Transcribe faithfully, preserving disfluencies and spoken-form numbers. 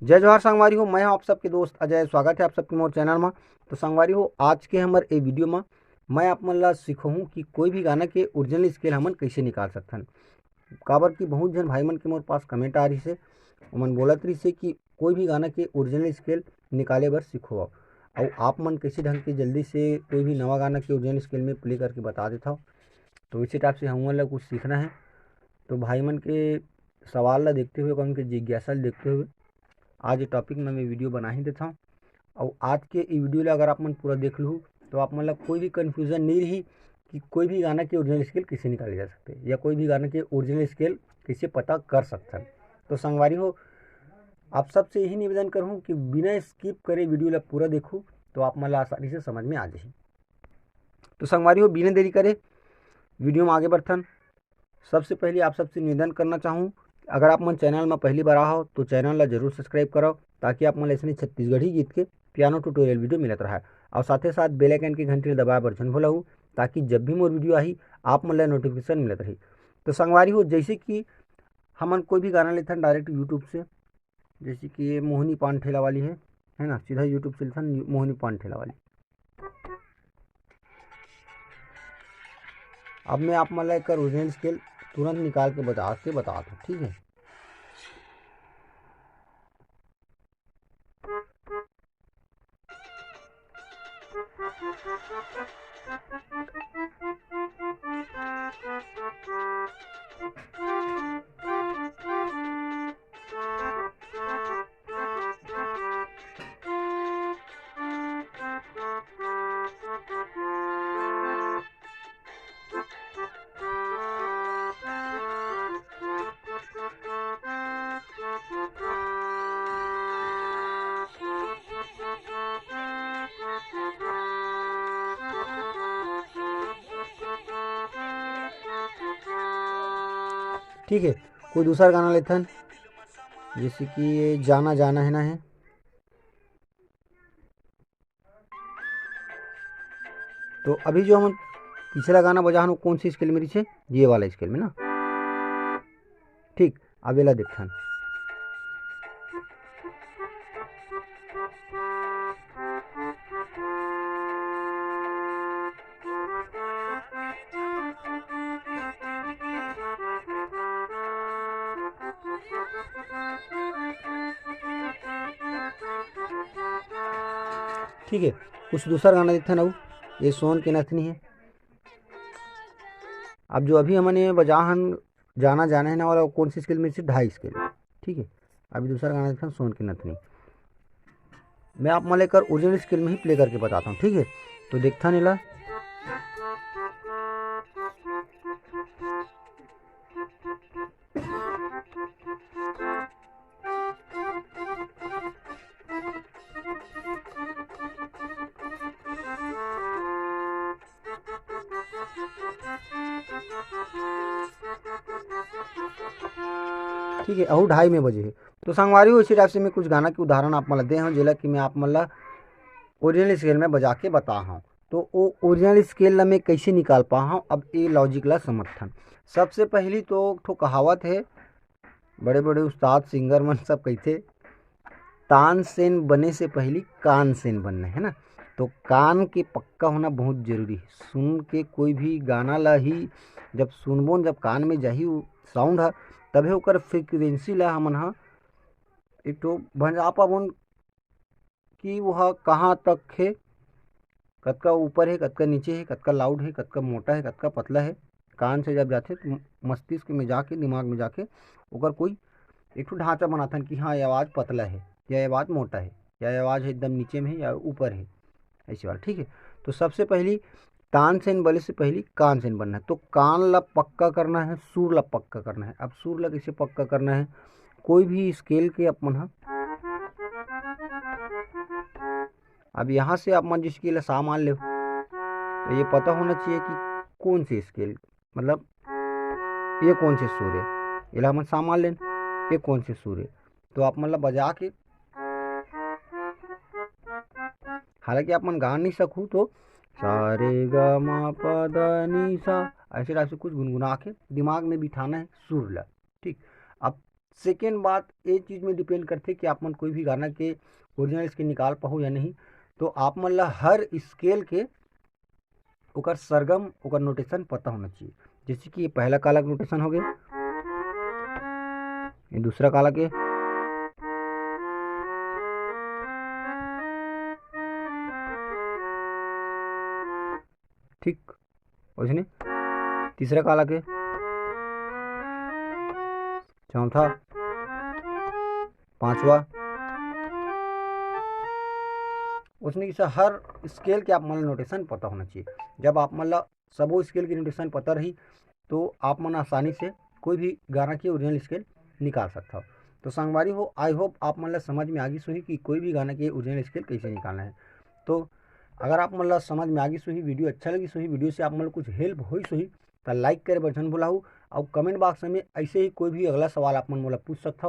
जय जोहार संगवारी हो, मैं हूं आप सबके दोस्त अजय। स्वागत है आप सबके मोर चैनल मा। तो संगवारी हो, आज के हमर ए वीडियो मा मैं आप मन ला सिखाहूं कि कोई भी गाना के ओरिजिनल स्केल हमन कइसे निकाल सकथन। काबर कि बहुत झन भाई मन के मोर पास कमेंट आ रहिसे, ओमन बोलत रहिसे कि कोई भी गाना के ओरिजिनल स्केल निकाले बर सिखाव। अउ आप मन कइसे ढंग के जल्दी से कोई भी नवा गाना के ओरिजिनल स्केल में प्ले करके बता देथव। तो इसी टाइप से हमन ला कुछ सीखना है। तो भाई मन के सवाल ला देखते हुए, उनके जिज्ञासा ला देखते हुए आज ये टॉपिक में मैं वीडियो बना ही देथव। अउ आज के ई वीडियो ला अगर आप मन पूरा देख लू तो आप मन ला कोई भी कन्फ्यूजन नहीं रही कि कोई भी गाना के ओरिजिनल स्केल कैसे निकाले जा सकते या कोई भी गाना के ओरिजिनल स्केल कैसे पता कर सकथन। तो संगवारी हो, आप सबसे यही निवेदन करहूँ कि बिना स्किप करे वीडियो ला पूरा देखू, तो आप मन ला आसानी से समझ में आ जाही। तो संगवारी हो, बिना देरी करे वीडियो में आगे बढ़थन। सबसे पहले आप सबसे निवेदन करना चाहूँ, अगर आप मन चैनल में पहली बार आए हो तो चैनल ला जरूर सब्सक्राइब करव, ताकि आप मन ला ऐसने छत्तीसगढ़ी गीत के पियानो ट्यूटोरियल वीडियो मिलत रहे। और साथे साथ बेल आइकन के घंटी ला दबाए बर झन भूलहू, ताकि जब भी मोर वीडियो आही, आप मन ला नोटिफिकेशन मिलत रही। तो संगवारी हो, जैसे कि हमन कोई भी गाना लेथन डायरेक्ट यूट्यूब से, जैसे कि ये मोहनी पान ठेला वाली है, है ना, सीधा यूट्यूब से लेथन मोहनी पान ठेला वाली। अब मैं आप मन ला एकर ओरिजिनल स्केल तुरंत निकाल के बजा के बतात हूँ, ठीक है। ठीक है, कोई दूसरा गाना लेथन, जैसे कि ये जाना जाना है ना है। तो अभी जो हम पिछला गाना बजा हन, वो कौन सी स्केल में रहिसे? ये वाला स्केल में ना। ठीक, अब एला देखथन। ठीक है, कुछ दूसर गाना देखथन अउ, ये सोन के नथनी है। अब जो अभी हमन ये बजा हन, जाना जाना है ना वाला, वो कौन सी स्केल में से? ढाई स्केल। ठीक है, अभी दूसरा गाना देखथन सोन के नथनी। मैं आप मन ला एकर ओरिजिनल स्केल में ही प्ले करके बताता हूँ, ठीक है। तो देखथन एला। ठीक है, अहू ढाई में बजे हे। तो संगवारी हो, इसी टाइप से मैं कुछ गाना के उदाहरण आप मन ला दे हूँ, जेला कि मैं आप मन ला ओरिजिनल स्केल में बजा के बता हूँ। तो वो ओरिजिनल स्केल ला मैं कैसे निकाल पा हूँ, अब ये लॉजिक ला समझथन। सबसे पहली तो एक ठो कहावत है, बड़े बड़े उस्ताद सिंगर मन सब कहिथे, "तानसेन बने से पहली कानसेन बनना है ना।" तो कान के पक्का होना बहुत जरूरी है। सुन के कोई भी गाना ला ही जब सुनबो न, जब कान में जाही साउंड हा, तभे ओकर फ्रीक्वेंसी ला हमन हा एक ठो भंजा पाबोन कि वो हा कहाँ तक हे, कतका ऊपर हे, कतका नीचे हे, कतका लाउड हे, कतका मोटा हे, कतका पतला हे। कान से जब जाथे तो मस्तिष्क में जाके, दिमाग में जाके ओकर कोई एक ठो ढांचा बनाथन कि हाँ, ये आवाज़ पतला हे या ये आवाज़ मोटा हे या ये आवाज़ हे एकदम नीचे में हे या ऊपर हे, ऐसे वाला, ठीक है। तो सबसे पहली तानसेन बने से पहली कानसेन बनना है। तो कान ला पक्का करना है, सुर ला पक्का करना है। अब सुर ला कैसे पक्का करना है? कोई भी स्केल के अपन हा, अब यहाँ से आप मन जिस स्केल ला सा मान ले, तो ये पता होना चाहिए कि कौन से स्केल, मतलब ये कौन से सुर है, एला हमन सा मान लेन, ये कौन से सुर है। तो आप मन ला बजा के, हालांकि आप मन गा नहीं सकू, तो सा रे गा मा पा धा नी सा, ऐसे टाइप से कुछ गुनगुना के दिमाग में बिठाना है सुर ला। ठीक, अब सेकेंड बात ये चीज़ में डिपेंड करथे कि आप मन कोई भी गाना के ओरिजिनल स्केल निकाल पाहू या नहीं। तो आप मन ला हर स्केल के ओकर सरगम, ओकर नोटेशन पता होना चाहिए। जैसे कि ये पहला काला के नोटेशन हो गया, ये दूसरा काला के, ठीक, उसने तीसरा काला के, चौथा, पांचवा, उसने जैसे हर स्केल के आप मन ला नोटेशन पता होना चाहिए। जब आप मन ला सबो स्केल के नोटेशन पता रही, तो आप मन आसानी से कोई भी गाना के ओरिजिनल स्केल निकाल सकथव। तो संगवारी हो, आई होप आप मन ला समझ में आ गिस होही कि कोई भी गाना के ओरिजिनल स्केल कैसे निकालना है। तो अगर आप मन ला समझ में आ गिस होही, वीडियो अच्छा लगिस होही, वीडियो से आप मन ला कुछ हेल्प होइस होही, त लाइक करे बर झन भुलाहू। अउ कमेंट बॉक्स में ऐसे ही कोई भी अगला सवाल आप मन मोला पूछ सकथव,